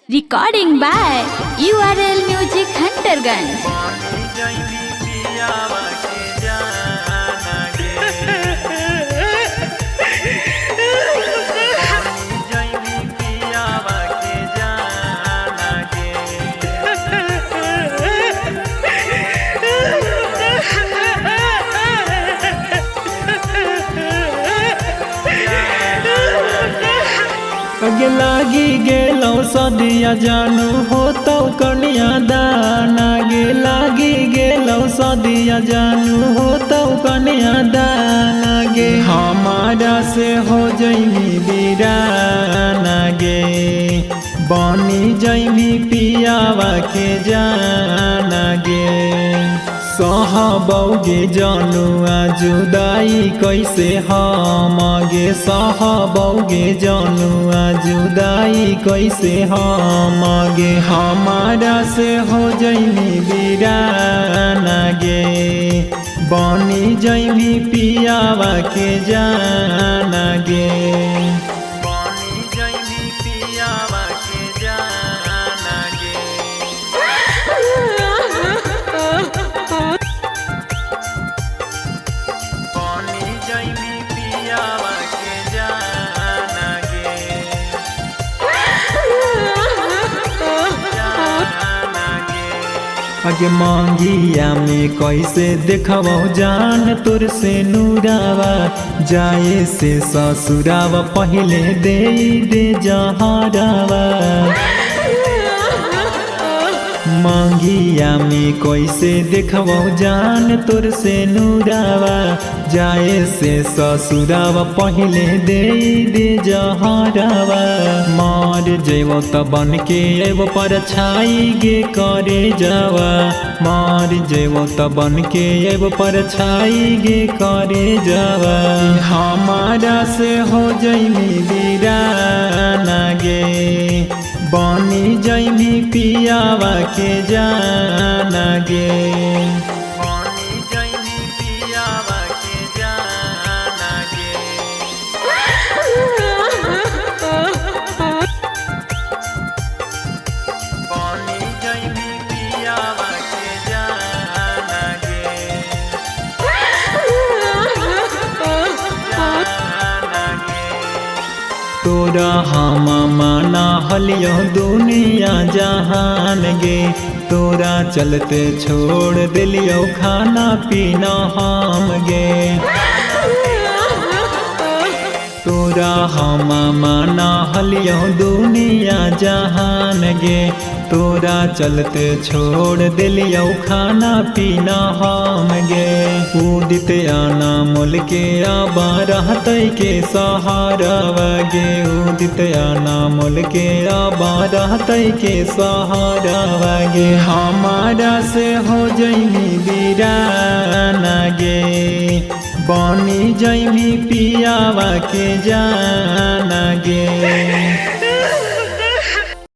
Recording by URL Music Hunterganj. अगे लागी गेलौ सदिया जानू हो तो कनिया दान आगे लागी गेलौ सदिया जानू हो तो कनिया दान आगे हमारा से हो जैमी बीरान आगे बनी जैमी पियावा के जान आगे सहबौगे जनुआ जुदाई कैसे हम गे सहबौगे जनुआ जुदाई कैसे हम गे हमारा से हो जैमी बीरान गे बनी जैमी पियावा के जान गे बनी जैमी पियावा के जान गे। बनी जैमी पियावा के जान गे अगे मांगिया में कैसे देखबौ जान तोर से नूरावा जाए से ससुरावा पहले दे दे जहारावा। मांगिया में कैसे देखबौ जान तोर से नूरावा जाए से ससुरावा पहले दे दे जहारावा। मार जैबो त बन के अयबो पर छाई गे करे जावा मार जैबो त बन के अयबो पर छाई गे करे जावा। हमारा से हो जैमी बीरान गे बनी जैमी पियावा के जान गे बनी जैमी पियावा के जान गे। बनी जैमी पियावा के जान गे तोरा हम माना हलियो दुनिया जहान गे तोरा चलते छोड़ दिलियो खाना पीना हम गे तोरा हम माना हलियो दुनिया जहान गे तोरा चलते छोड़ दिलियो खाना पीना हम गे। उदित आना मोल के आबा रहतै के सहारा गे उदित आना मोल के आबा रहतै के सहारा गे हमारा से हो जैमी बीरान गे बनी जैमी पियावा के जान गे।